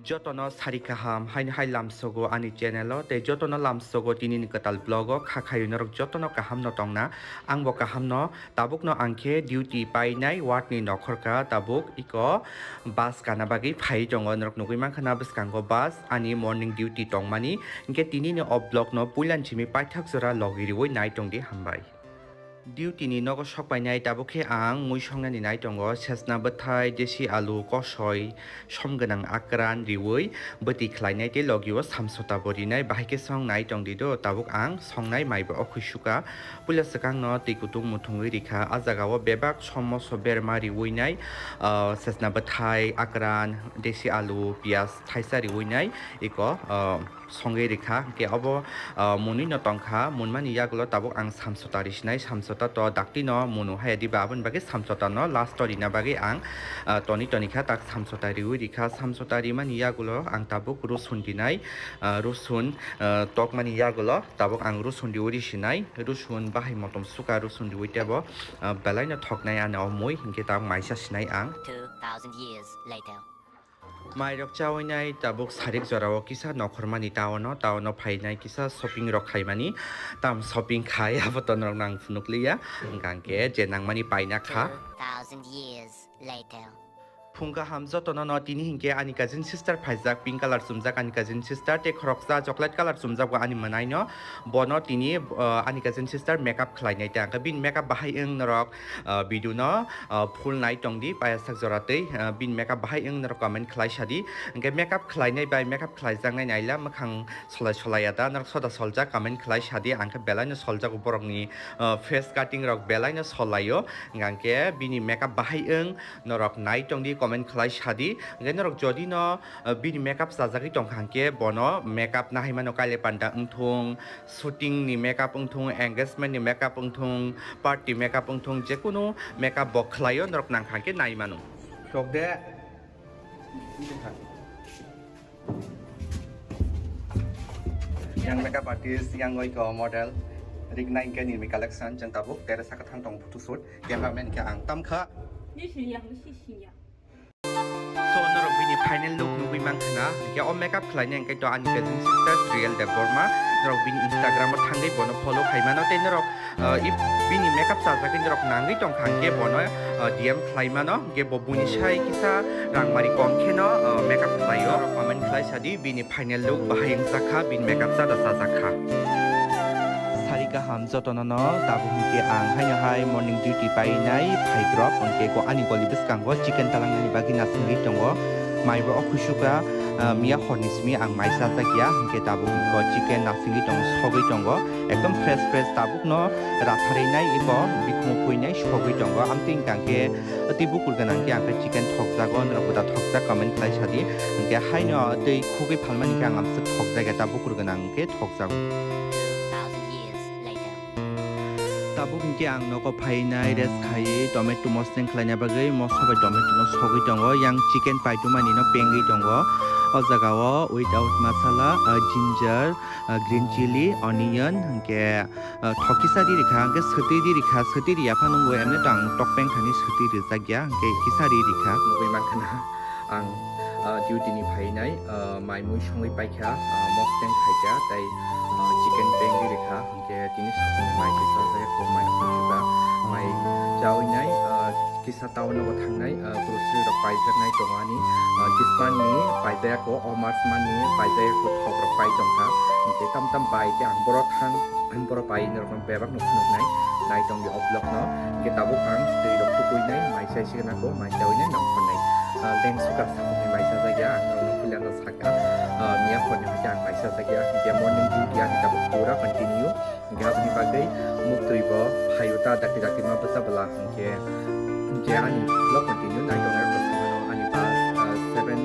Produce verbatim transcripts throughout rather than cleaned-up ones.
Jotono sari kaham, haino hai lamsogo ani channel o, tei jotono lamsogo tini ni kwtal vlog o, kha khayo norok jotono kaham no tongna, ang bo kaham no, tabuk no ang khe duty painai ward ni nokhor ka, tabuk iko bus kana bagwi phai tongo, norok nugwi mankha na bwskango bus ani morning duty tongmani, hinkhe tini ni o vlog no puila ni simi paithak jora logi riwi nai tongdi, hambai. Duty ni nogo sok painai tabuk khe ang mui songnani nai tongo, sesna bwthai, desi alu, kosoi, som gwnang akran riwi bwtwi khlainai tei logi o samsota bo rinai, bahai khe song nai tongdi do, tabuk ang songnai mai bo okhoi suka. Puila swkang no twi kutung muthungwi rikha, a jaga o bebak som moso berma riwi nai, ah, sesna bwthai, akran, desi alu, piyaj thaisa riwi nai, iko, ah, songwi rikha, hwnkhe obo, ah, mwnwi no tongkha, mwnmani yagulo tabuk ang samsota risinai, samsota to dakti no mwnwi haya diba, aboni bagwi samsota no last o rina bagwi ang, ah, toni toni kha tak samsota riwi rikha, samsota rimani yagulo ang tabuk rusun rinai, ah, rusun, ah, tokmani yagulo tabuk ang rusun riwi risinai, rusun bahai motom suka rusun riwi tebo, ah, belai no thoknai ani o mui, hwnkhe tabuk maisa sinai ang. Two thousand years later. Mairok chawi nai tabuk sarik jorao kisa nokhormani town o, town o phainai kisa shopping rok khaimani, tam shopping khai abo to norok nang phunukliya, hwnkha hwnkhe je nangmani paina kha. Two thousand years later. Phung kaham jotono no tini hinkhe ani cousin sister phaijak, pink colour chumjak ani cousin sister, tei khoroksa chocolate colour chumjak bo ani mwnaino, bono tini, uh, ani cousin sister makeup khlainai ta, hwnkhe bini makeup bahai wng norok, uh, video no, uh, full nai tongdi, paiyasak jora twi, uh, bini makeup bahai wng norok comment khlai sadi. Hwnkhe makeup khlainai bai makeup khlaijaknai naila mwkhang solai solai ya da, norok soda soljak comment khlai sadi, ang khe belai no soljago borokni, uh, face cutting rok belai no solaio, hwnkhe bini makeup bahai wng norok nai tongdi, comment khlai sadi. Hwnkhe norok jodi no, uh, bini makeup chajagwi tongkha hwnkhe bono makeup nahai mano, kaile panda wngthung, shooting ni makeup wngthung, engagement ni makeup wngthung, party makeup wngthung, jekunu makeup bo khlaio, norok nangkha khe nai mano. Tok de. Yang makeup artist, yang oiko model, Rikna Ingke nirmi collection, jeng tabuk, tere saka thang tong photo shoot, cameraman ke ang tamkha. Ni sini yang, ni sini yang. So, norok bini final look nugwi mankha na, hwnkhe o makeup khlainai hwnkhe to ani cousin sister Triyal Debbarma, norok bini Instagram o thangwi bono follow khai mano, tei norok, uh, i bini makeup chajagwi norok nangwi tongkha hwnkhe bono, uh, D M khlai mano, hwnkhe bo buini sai kisa rangmari kom kheno, uh, makeup khlaio, norok comment khlai sadi bini final look bahai wngjakha, bini makeup chada chajakha. Sari kaham jotono no tabuk hwnkhe ang haino hai morning duty painai phaidrop, hwnkhe ko ani goli bwskango chicken talangnani bagwi nasingwi tongo. Mai bo okhusuka, ah, miya horni simi ang mai chajakya, hwnkhe tabuk ko chicken nasingwi tongo, sogwi tongo. Ekdom fresh fresh tabuk no ratharwi nai iko bikhumu phuinai sogwi tongo. Amtwi hwnkha khe tei bukur gwnang khe ang khe chicken thokjago, norok bo da thokjak comment khlai sadi. Hwnkhe haino tei khugwi phalmani khe ang amswk thokjakya, ta bukur gwnang khe thokjago. Thousand years later. Tabuk hwnkhe ang nogo phainai rest khaiwi tomato mosneng khlaina bagwi moso bai tomato no sogwi tongo, yang chicken paitumani no pengwi tongo. O jaga o without masala, ah, ginger, ah, green chili, onion, hwnkhe, ah, thok kisa ri rikha, hwnkhe swtwi ri rikha, swtwi riya phano wngwi emne to ang tok peng thani swtwi rijak ya, hwnkhe kisa ri rikha. Nugwi mankha na ang, ah, duty ni phainai, ah, mai mui songwi paikha, ah, mosneng khaikha, tei, ah, chicken pengwi rikha, hwnkhe tini sakni mai se chajak ya, mai mai chawi nai, ah, kisa town o thangnai, ah, grocery rok paijaknai tongo ani, ah, Kispan ni paijak o, o March man ni paijak o, thok rok pai tongkha, hwnkhe tam tam pai khe ang boro thang, ang boro pai norok no bebak no phunuknai, nai tong di o vlog no, hwnkhe tabuk ang twi rok tukuinai, mai chai signa ko, mai chawi nai nang phunai, ah, leng suka sakni mai chajak ya, ang norok no puila no saka, ah, miya phone ni hwnkhe ang mai chajak ya, hwnkhe morning duty ani tabuk pura continue. Hwnkhe aboni bagwi muktwi bo phaio ta dakti dakti ma bwsa bwla hwnkhe, hwnkhe ani vlog continue nai tongnai rok bwskango ani bus, ah, seven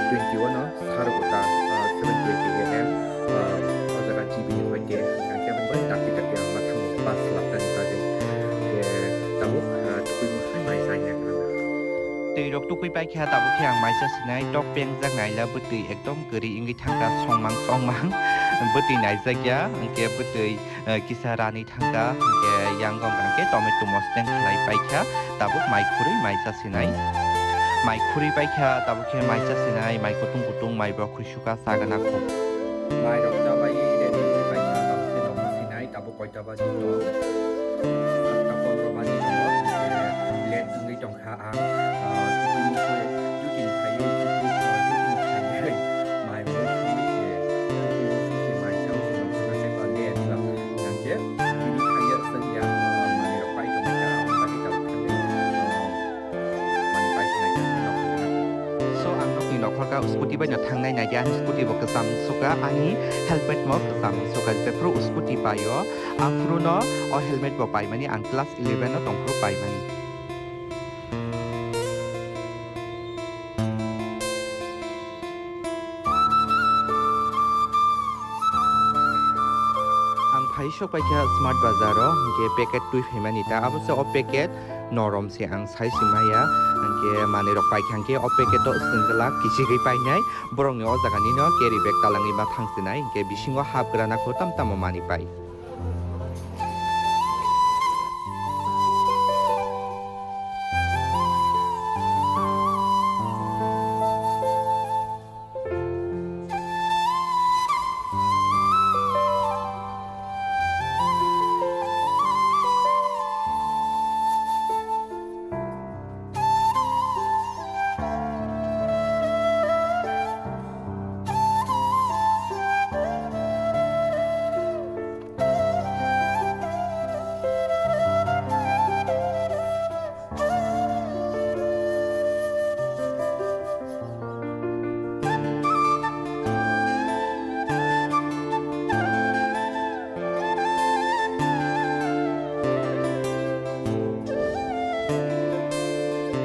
twenty o no sar kota, ah, seven twenty A M, ah, o jaga G B ni hoite hwnkhe aboni bagwi dakti dakti ang ma thango bus labnani bagwi. Hwnkhe tabuk, ah, tukui mosai mai chai nai khana. Twi rok tukui paikha tabuk khe ang maisa sinai tok pengjak naila bwtwi ekdom kwrwi wngwi thangkha songmang songmang bwtwi naijakya hwnkhe bwtwi, eh, kisa rani thangkha, hwnkhe yang gong hwnkhe tomato mosneng khlai paikha, tabuk mai khurui mai chasinai. Mai khuri paikha, tabuk khe mai chasinai, mai kutung kutung, mai bo khuri suka sagana kho. Mai rok chabai ready wngwi paikha, tabuk khe nokno sinai, tabuk koita baji tong? Satta pondro baji tongo, late wngwi tongkha ang, ah, duty ni khe, duty ni khlaiwi, duty ni khlaiwi, mai mui songwi khe, duty ni khe mai chang se nokno se ba late ba hwnkhe, bini khlaiya chwng ya, ah, manwi rok pai tongkha, aboni bagwi tabuk thangwi, ah, So, ang nokni nokhorka scooty bai no thangnai naidi, ani scooty bo kwcham suka, ani helmet mo kwcham suka, jephru scooty paio, aphuru no o helmet bo paimani, ang class eleven o tongphuru paimani. Ang phai sok paikha Smart Bazar o, hwnkhe packet twi phaimani ta, abo se o packet norom se ang sai se maya, hwnkhe manwi rok paikha hwnkhe o packet o swngwlak kichigwi painai, borokni o jaga nino carry bag talangwi ma thang sinai, hwnkhe bisingo hap gra nakho tam tamo manwi pai.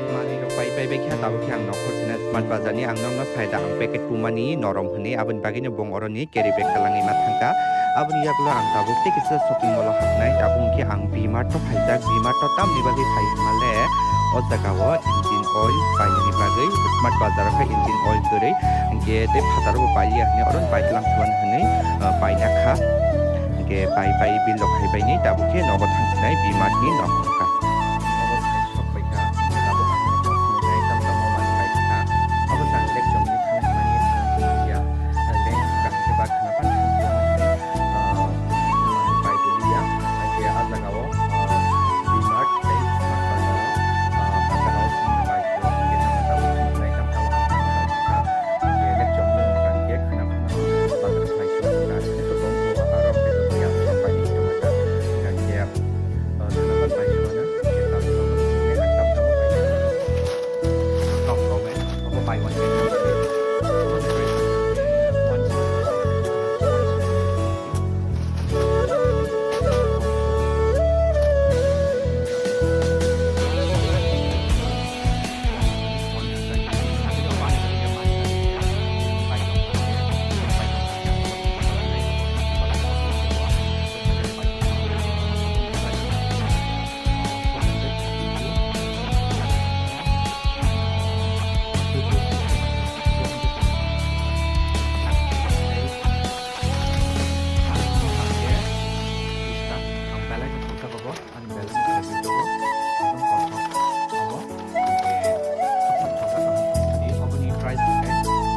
Manwi rok pai pai bai khe, tabuk khe ang nokhor sina Smart Bazar ni, ang nokno sai da, ang packet tumani norom hwnwi, aboni bagwi no bong oroni carry bag talangwi ma thangkha. Aboni yagulo ang tabuk tei kisa shopping mall o habnai, tabuk hwnkhe ang V-Mart o phaijak, V-Mart o tamni bagwi phai hwnmale o jaga o engine oil painani bagwi, Smart Bazar o khe engine oil kwrwi, hwnkhe tei phataro bo pailiya hwnwi oro bai tlang thumani hwnwi, ah, paina kha. Hwnkhe pai pai bill rok hai bainai, tabuk khe nogo thang sinai V-Mart ni nokhorka. Nogo hai sok pai kha, tabuk ang nogo phunuknai tamo tamo manwi pai kha. Abo jang lek chomni thani thani ya, leng kaham khe ba khna pan thang ya, ah, manwi pai tuli ya, hwnkhe ah jaga o, ah, V-Mart tei Smart Bazar o, ah, ah jaga o phunuknai pai kha, hwnkhe tamo tabuk phunuknai tamo tamo ang phunuknai kha. Ang belai no khairokwi tongo. Ang kothok amo. Hwnkhe kothok thokjak ang. Tini oboni price hwnkhe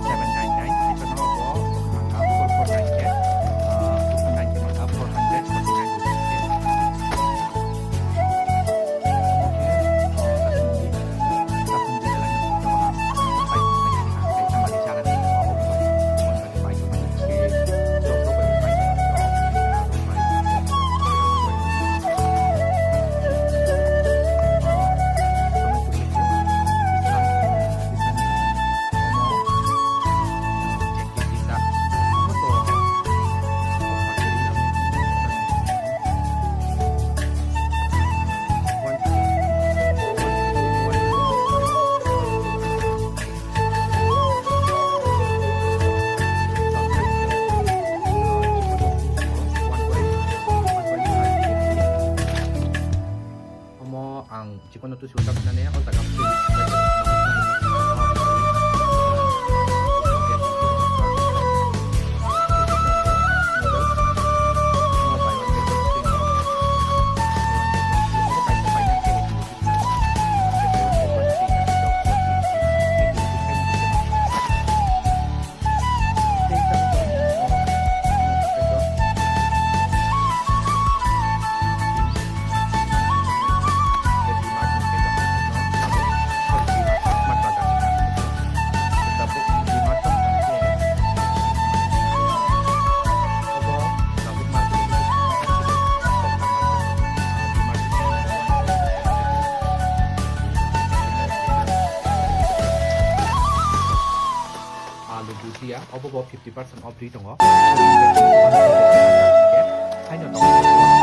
seven nine nine, haiphano bo ang four four nine khe, ah, two four nine khe mangkha, four hundred forty nine rupees khe. Omo khe, ah, kasungdi, kasungdi belai no khairokma. Ang kaisa manwi chana khe abo. Omo ang chikon no tusi utak nane o jaga. Alu bhujia, obo bo fifty percent off rwi tongo. Haino